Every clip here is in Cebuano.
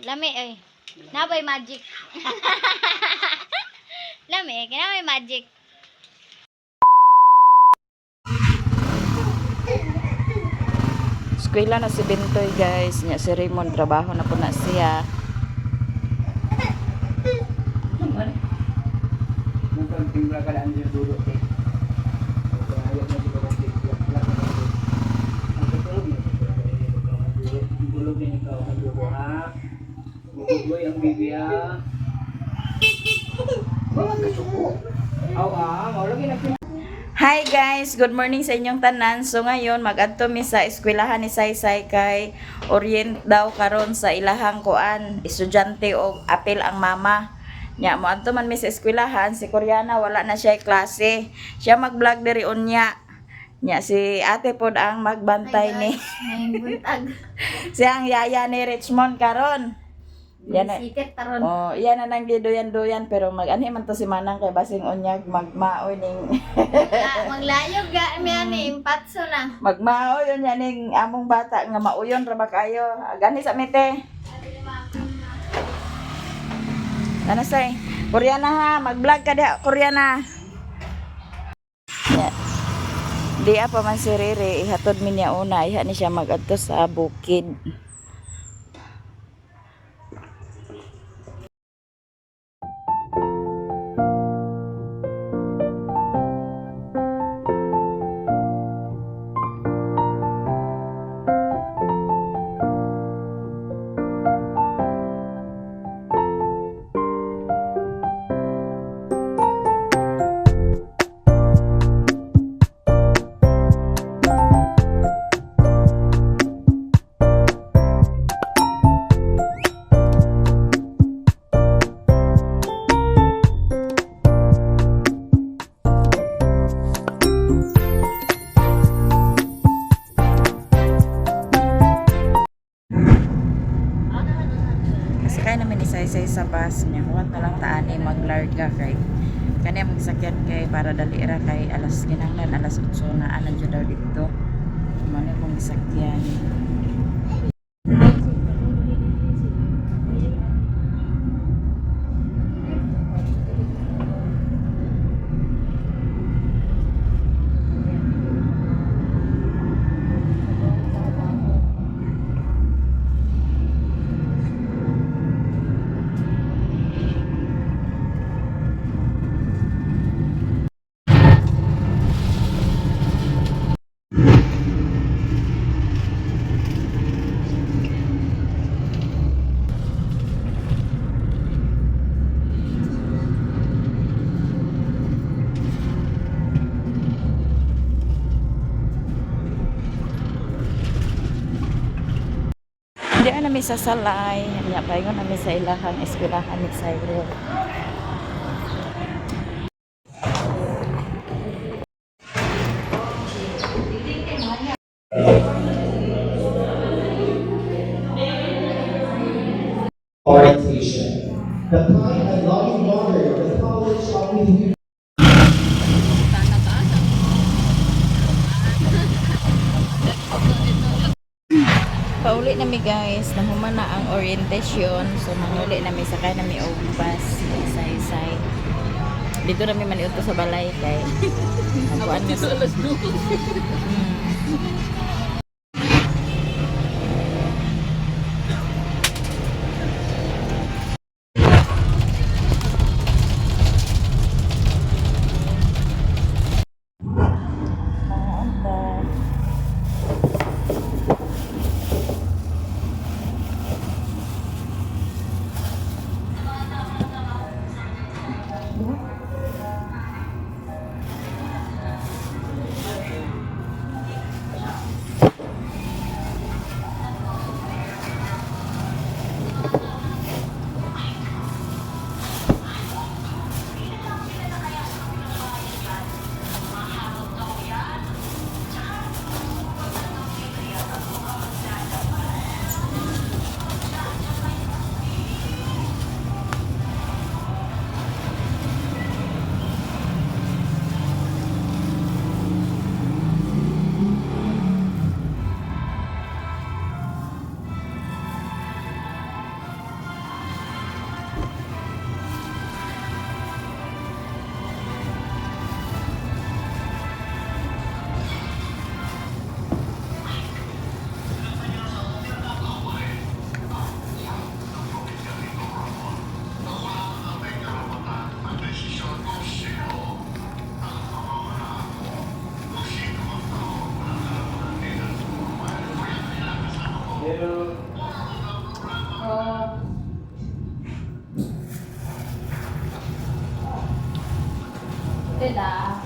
Lami ay. Nabay magic. Lami eh, kinamay magic. Eskwela na si Bintoy, guys. Nya si Raymond trabaho na po na siya. Mukhang timbra ka lang sa dulo eh. Ayaw na sila kung timbra ka lang. Ang tutulog niya, tulog niya ikaw ang dulo ha. Magugoy ang bibi ha. Mga kasuko. Aw ah, maulagi na. Hi guys, good morning sa inyong tanan. So ngayon magadto mi sa eskwelahan ni Saysay kay orient daw karon sa ilahang kuan, estudyante og apel ang mama. Nya moadto man mi sa eskwelahan, si Koreana wala na siya klase. Siya mag-vlog diri unya. Nya si ate pod ang magbantay ni. Ngayong buntag. Siya ang yaya ni Richmond karon. Yan na. Sikat taron. Oh, iyan na nang giduyan-duyan pero mag-anhi man to si Manang kay basing unyag magmaoy ning Maglayog ga mi ani impatso na. Magmaoy yun yan ning among bata nga mauyon ra ba kayo. Gani sa mite. Ano say? Koreana ha, mag-vlog ka diha, Koreana. Ya. Di pa man si Rere, ihatod mi niya una, iha ni siya magadto sa bukid. Sakay namin ni Saysay sa bus niya. Huwag na lang taani maglarga kay kani magsakyan kay para dali ra kay alas kinahanglan alas 8 na ana jud daw dito. Mano kong gisakyan. Hindi na mi sa salay. Nya paingon na mi sa ilahang eskwelahan ni Cyril. Orientation. The kind and loving mother of the College of New Pauli na mi guys, nahuman na ang orientation. So manguli na mi, sakay na mi og bus ni Saysay. Dito na mi maniudto sa balay kay ang kuan nga sa alas Tela.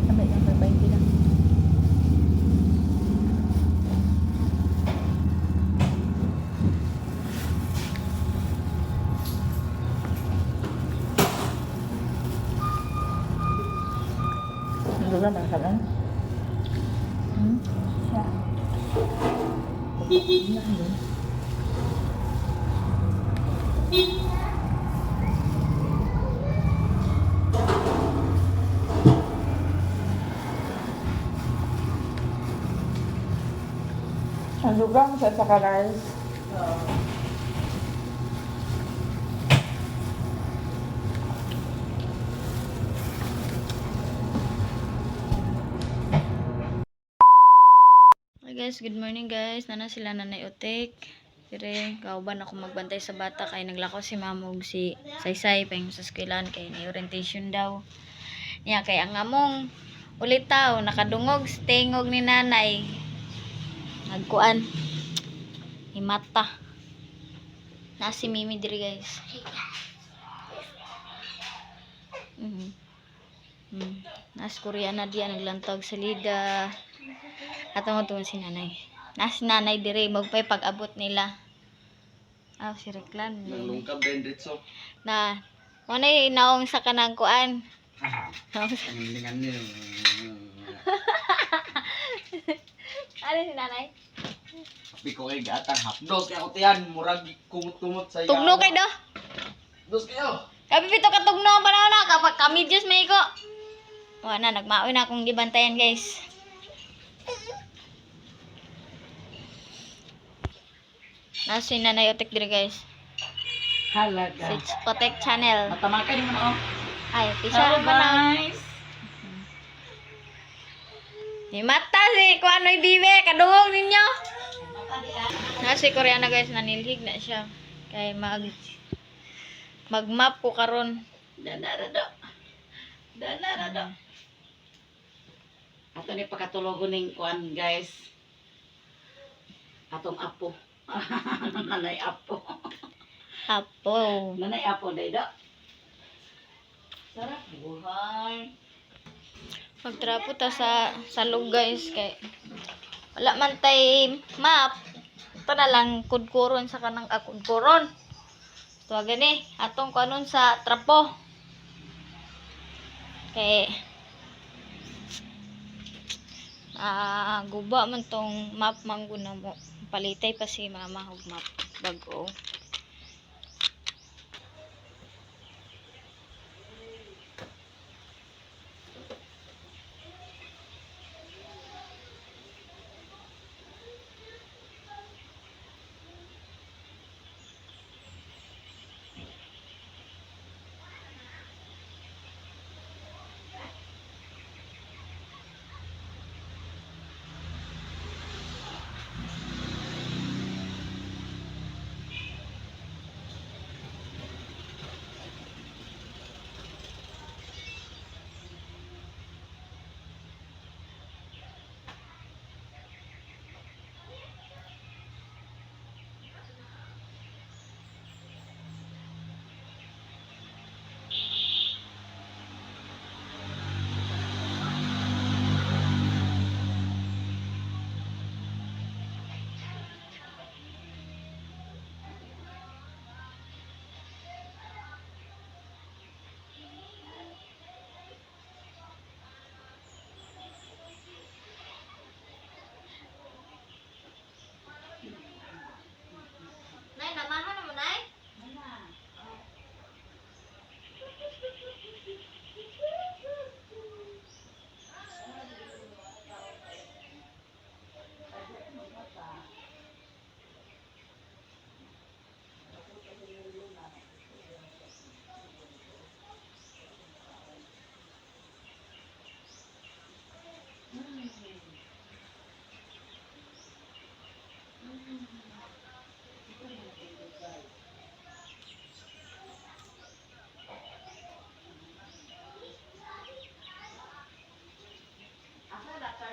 Amay, amay, 20 lang. Ano ba, mga kalan? Hmm? Siya. Ang lugang sa saka rice. Hi guys, good morning guys. Nana sila Nanay Otek. Dire, kauban ako magbantay sa bata kay naglakaw si mama ug si Saysay paingon sa eskwelahan kay ni orientation daw. Niya kay ang among ulitaw nakadungog sa tingog ni nanay. Nagkuan. Himata. Na si Mimi dire guys. Mhm. Nas Koreana diya naglantag sa lida. Ato mo tuon si nanay. Nas nanay dire magpay pag-abot nila. Ah, si Reklan. Nanglungkab din ditso. Na mo na naong sa kanang kuan. Ang lingan niyo. Ano si nanay? Sabi ko kay gatang hapdos kay ako tiyan murag kumot-kumot sa Tugno kay do. Dos kayo. Kapi pito ka tugno ang panahon na kapag kami Diyos may ko. Wala na nagmaoy na akong gibantayan guys. Nasa si Nanay Otek dire guys. Halaga. Sa Otek Channel. Matamakan mo na oh. Ay, pisa pa na. Guys. Ni mata si kuano'y bibe, kadungog ninyo. Nasa si Koreana guys, nanilhig na siya. Kay mag-map ko karon. Danarado. Danarado. Ato ni pakatulogo ning kuan guys. Atong apo. Nanay apo. Apo. Nanay apo day do. Sarap buhay. Magtrapo ta sa salog guys kay wala man tay map. Ito na lang kudkuron sa kanang kudkuron. Tuwa gani atong kuanon sa trapo. Kay guba man tong map mangguna mo. Palitay pa si mama og map bag-o.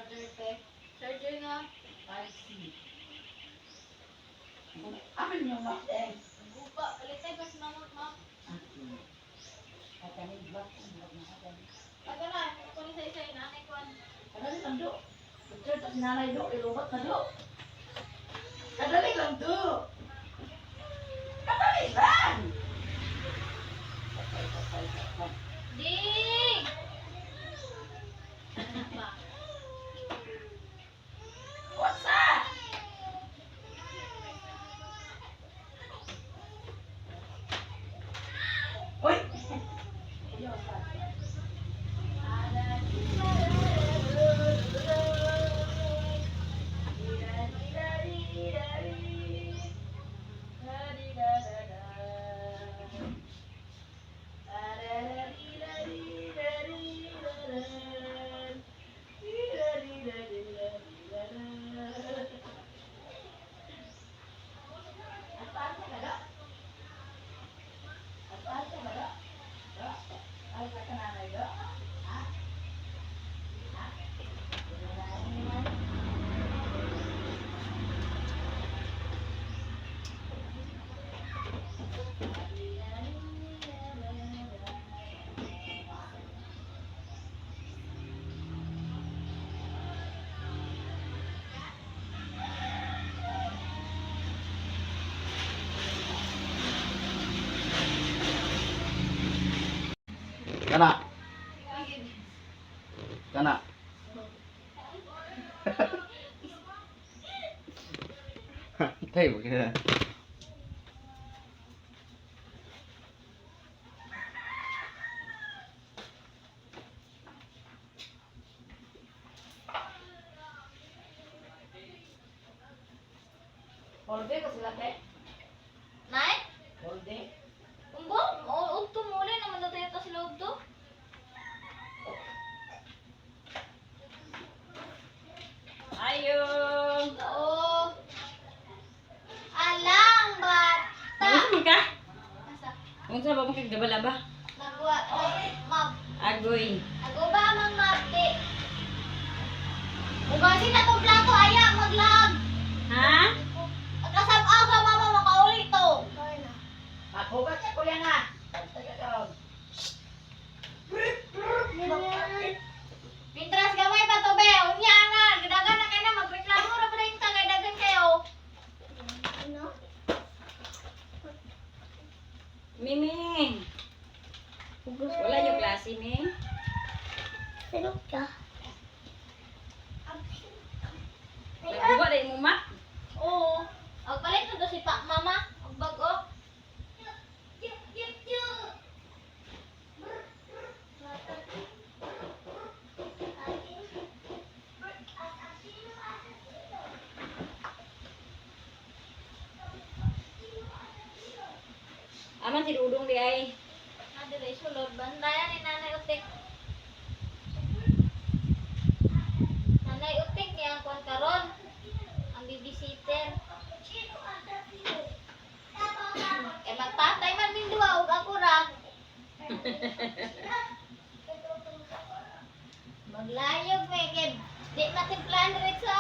Charger te. Charger nga. 5C. Amin yung map eh. Gupa. Palitay ba si mama, ma'am? Katanig ba? Aga na, ako ni Saysay na. Ay, kuwan. Kadali lang do. Picture tas nanay do, ilubat na do. Kadali lang do. Kadali lang. Ding! Ano ba? What's up? Uy! Kana. Kana. Tay mo kaya. Holiday ko sila te. Nay? Holiday. Umbo? O, ugto mo ulit. Naman na tayo ta sila ugto. Ayo. Oo. Alang bata. Unsa man ka? Asa? Unsa ba mo kag laba? Nagwa, nag, Agoy. Ako ba mang mapti? Ugasin na tong plato, aya, maglaag. Ha? Kasab-aw ka, mama, makauli to. Maghugas ka kuya nga. Pagtaga karon. Pintras gamay pa to, be. Unya na, gidagan na kayo na, magreklamo ra pa rin ka, kay dagan kayo. Miming. Wala yung klase, Ming. Nagbuwa na mo ma. Oo. Agpalit na to si pa, mama. Ang bago. Aman si Dudong di ay. Nadire sulod bantayan ni Nanay Utik. Nanay Utik niya ang kuwan karon. Ang babysitter. Eh magpatay man min duha og ako ra. Maglayog me kay di matimplahan diretso.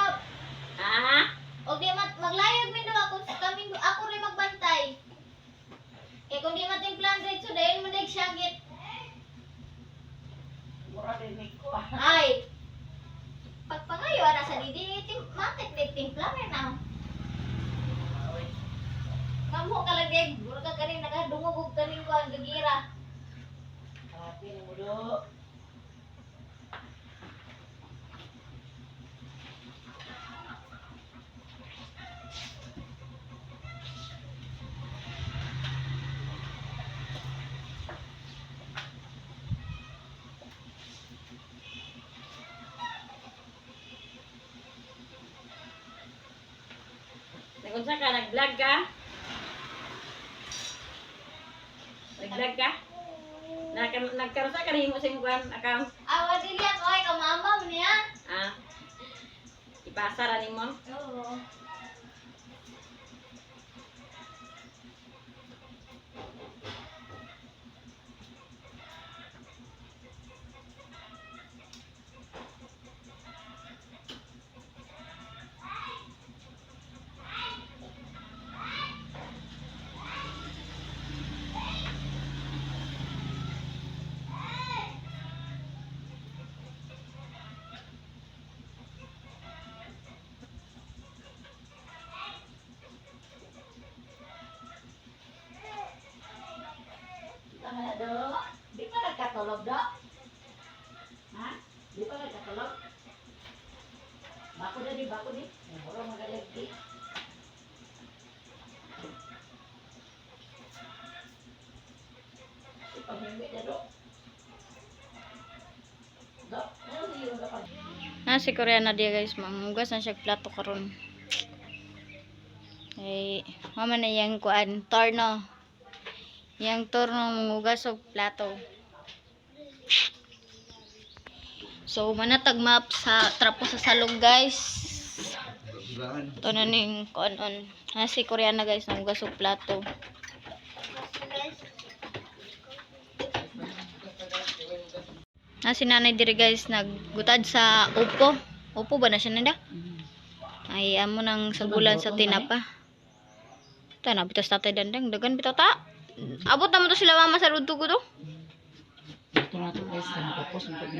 Ha? Og di mat maglayog min duha kung kami ako rin magbantay. Kay kung di matimplahan diretso dahil mo dag syagit. Mura din ni ko. Ay. Pagpangayo ana sa didi tim matik di timpla man na. Kamo ka lang deg, mura ka kanin nakadungog og kaning kuan gagira. Happy ni mo do. Nagunsa ka? Nag-vlog ka? Nag-vlog ka? Nagkaroon sa kanimo sa imong kuan account? Awa dili ako ay kamama mo niya. Ah. Ipasa ra nimo. Oo. katulog do? Ha? Di pa ka katulog? Bako na di, bako di. Muro magalag di. Pamimit na do. Do, ano siya yung kapag? Na si Koreana diya guys, manghugas na siya og plato karon. Ay, mama na iyang kuan, torno. Iyang torno manghugas og plato. So, manatag map sa trapo sa salog guys. Ito na ning kuan on. Na si Koreana guys, nanghugas og plato. Na si nanay diri guys naggutad sa upo. Upo ba na siya nanda? Ay amo nang sagulan sa tinapa. Ta na bitas tatay dandang dagan bitaw ta. Abot naman to sila mama sa rudto ko to. Ito na ito guys, nakapos ang pag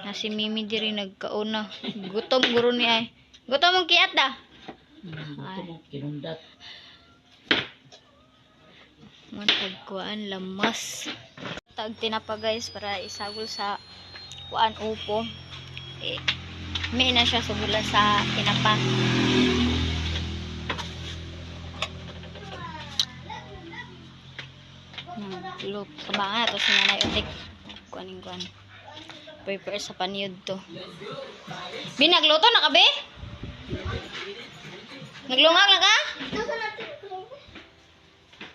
Na si Mimi diri nagkauna. Gutom guro ni ay. Gutom ang kiat da. Ito mo, kinundat. Mga tagkuan lamas. Tag tinapa guys para isagol sa kuan upo. Eh, may na siya sugulan sa tinapa. Look, kabangan to si Nanay Utik. Kuaning kuan. Prepare sa paniyod to. Bi, nagluto na ka, be? Naglungag na ka? Ito sa natin.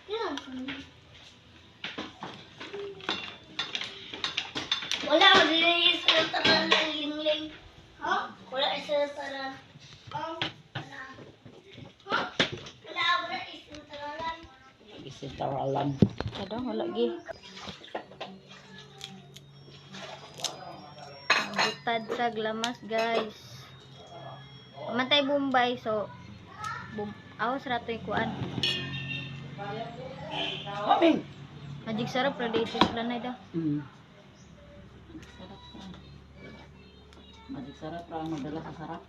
Yan. Wala, madali sa taran ng lingling. Ha? Wala isa sa taran. Wala. Ha? Wala, wala isa sa taran. Isintaralan. Kadang wala gi. Butad sa glamas, guys. Pamantay Bombay so bum awas ra to'y kuan. Kaming! Magic sarap ra dito sila na daw. Sarap ra. Magic sarap ra, madala sa sarap.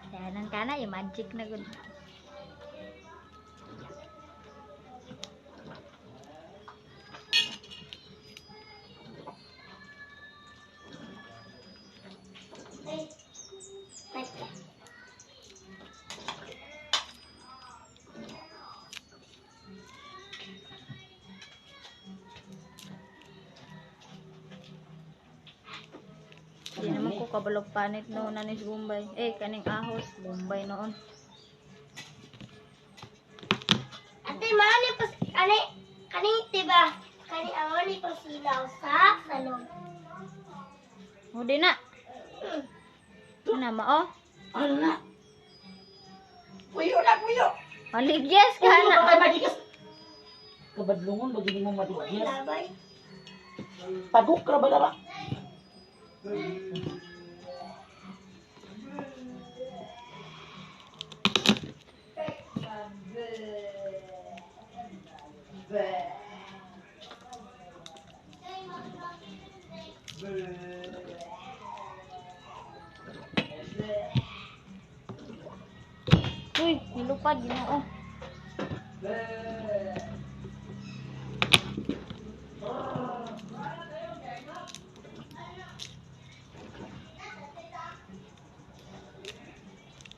Danan kana yung magic na gud. Di naman ko kabalog panit no nanis Bombay. Eh kaning ahos Bombay noon. Ate, maani pa, ani, kani, diba? Kani, awani pa silaw sa salon. O di na. Ano mao? Ano na? Puyo na, puyo! Maligyas ka Puyo na. ba kay madigas? Kabadlungon, bagay mo madigyas. Labay. Pagok ra ba dara? Uy, nilupad Ginoo.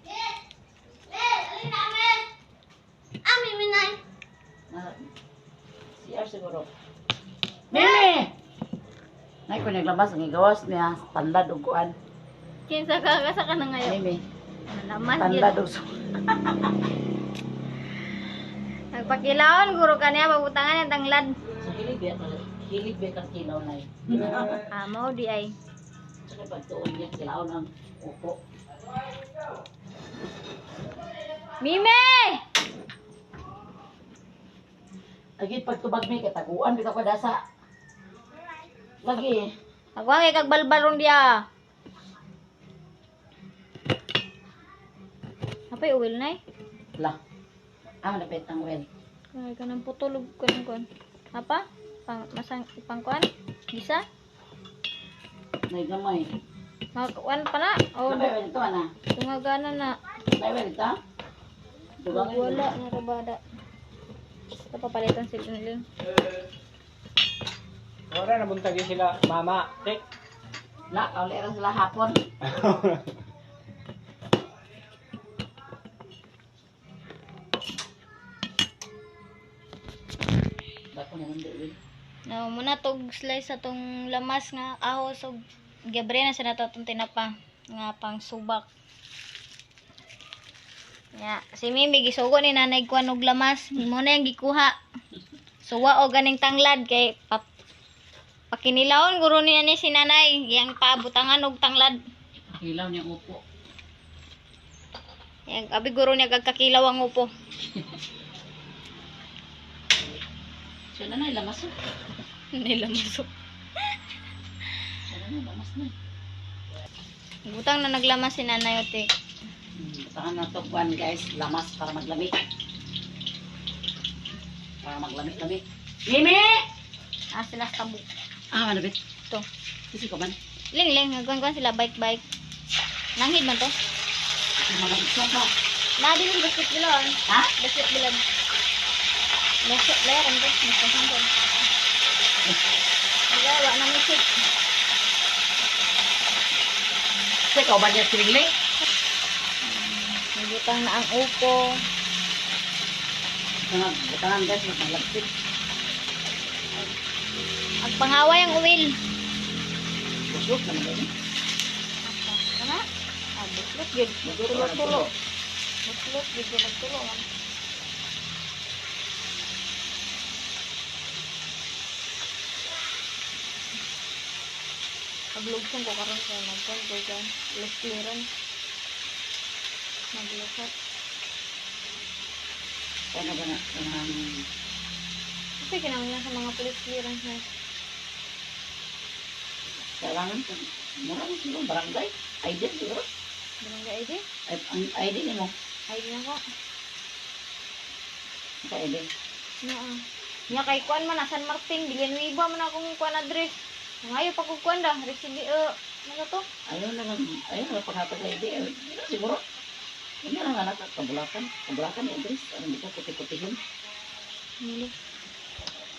Eh, alin na, Amel? Ami, minay. Na, CR siguro. Mimi! Nay ko naglabas ang igawas niya, tanlad og kuan. Kinsa ka kasa ka na ngayon? Mimi, Lamas gyud. tanlad og Nagpakilaon guro kaniya pabutangan ang tanglad. So hilig ba ka hilig ba kang kilaw nay. Ah, mao di ay. Saka pagtuon niya kilaw ng upo. Mime! Agit pagtubag mi kataguan bitaw ka dasa. Lagi. Agwang kay kag balbalon diya. Apay uwil nay. La. Ah, malapit ang well. Kay kanang putulog kanang kuan. Apa? Pang masang pangkuan? Gisa? Nay gamay. Magkuan pa na. Oh, Napay well ito ana. tungagana na. Nay well ito. Dugangan. Wala na rabada. Ito papalitan sila nila. Ora na buntag sila mama. Tek. La, kauli ra sila hapon. Dako naman di. No, muna tog slice sa tong lamas nga ahos og gabre na sa nato tong tinapa nga pang subak. Ya, si Mimi gisugo ni nanay kuan og lamas, mo na yung gikuha. Suwa og ganing tanglad kay pakinilawon guro niya ni si nanay, yang pabutangan og tanglad. Hilaw niya upo. Yang abi guro niya kagkakilaw ang upo. Siya na na lamas oh. Nilamasok. Siya na na lamas na. Butang na naglamas si nanay ote. Butahan na to kuan guys, lamas para maglami. Para maglami-lami. Mimi! Ah, sila sa tabo. Ah, ano bit? To. Kasi ko man. Ling ling, nagkuhan sila bike bike. Nanghid man to. Kasi mga igsoon no. Na di yung basket bilon. Ha? Basket bilon. Basket layaran to. Basket to. Wala na misik. Kasi ko ba niya siling? Nagbutang na ang upo. Mga butahan guys, maglagsit. Ang pangaway ang uwil. Busog naman din. Kana? Ah, buslot gyud. Tulo-tulo. Buslot gyud siya nagtulo man. Paglugsong ko karon kay nagkuan ko kan. Left clearance. Naglusot. Ano ba na? Kanang Kasi kinahanglan sa mga police clearance na. kailangan mura mo siguro barangay. ID siguro. Barangay ID? Ay, ang ID nimo. ID na ko. Sa ID. Naa. Nya kay kuan man na San Martin, Villanueva man akong kuan address. Ngayo pa kog kuan da, residi ano to? Ayaw na lang, ayaw na lang paghatag sa ID. Ay, hindi na siguro. Hindi na lang anak, kabulakan. Kabulakan ni address. Ano di ka kuti-kutihin. Mili.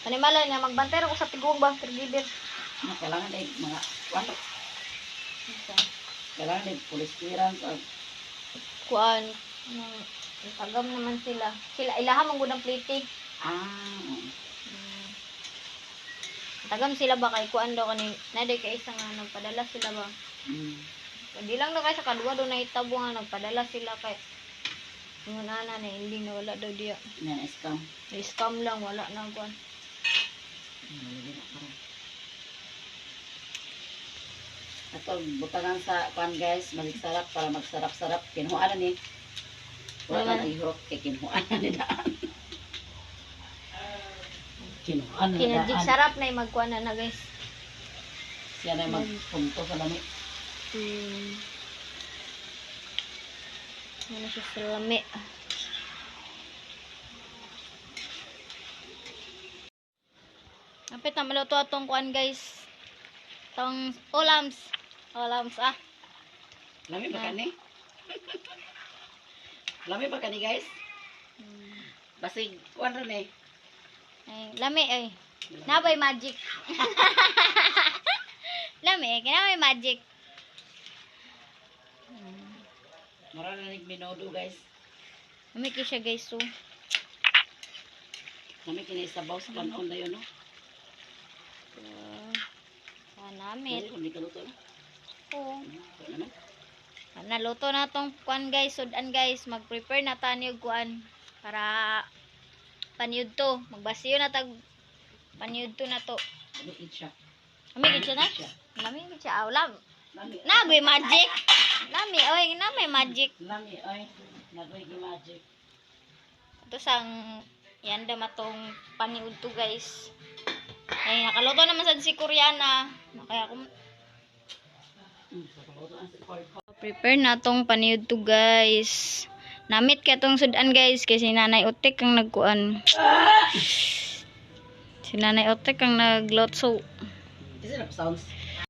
Panimala niya magbantay ra ko sa tiguang ba caregiver. Ano, kailangan ay mga, ano, kailangan ay police clearance. Or, Kuan nang tagam naman sila. Sila ilaha man gud ang plate. ah, oo. Tagam sila ba kay kuan daw kaning naday kay isa nga nagpadala sila ba. Di lang daw kay sa kaduwa do nahitabo nga nagpadala sila kay ingon ana na hindi na wala daw diya. Yan, scam. Scam lang wala na kuan. Nalagyan na karon. Ato, butangan sa kuan guys, maligsarap para magsarap-sarap. Kinuhaan na ni. Wala na ihurot kay kinuhaan na ni daan. Kinuhaan na ni Kinajig daan. sarap na yung magkuan na na guys. Siya na yung magpunto sa lami. Ano siya sa lami. Apit na maluto atong kuan guys. Tong ulams. Ulams ah. Lami ba kani? Lami ba kani guys? Basig, kuan ra ni. Ay, lami ay. Nabay magic. Lami eh, kinamay magic. Mura na nig minodo guys. Lami kay siya guys so. Lami kini sabaw sa kanon na yun no. Sa namit. Dili kung di kaluto na. Oo. Wala naman. Naluto na tong kuan guys, sudan guys, mag-prepare na tayo og kuan para panyud to. Magbasiyo na tag panyud to na to. Lami gid siya. Lami gid siya na? Lami gid siya. Aw, lam. Lami. Nagoy magic. Lami oy, na may magic. Lami ay nagoy gi magic. Ito sang yanda matong paniud to guys. Ay nakaluto naman sad si Koreana. Kaya kung prepare na tong paniud to guys. Namit kay tong sudan guys kay si Nanay Utik ang nagkuan. Si Nanay Utik ang naglotso. Kasi na sounds.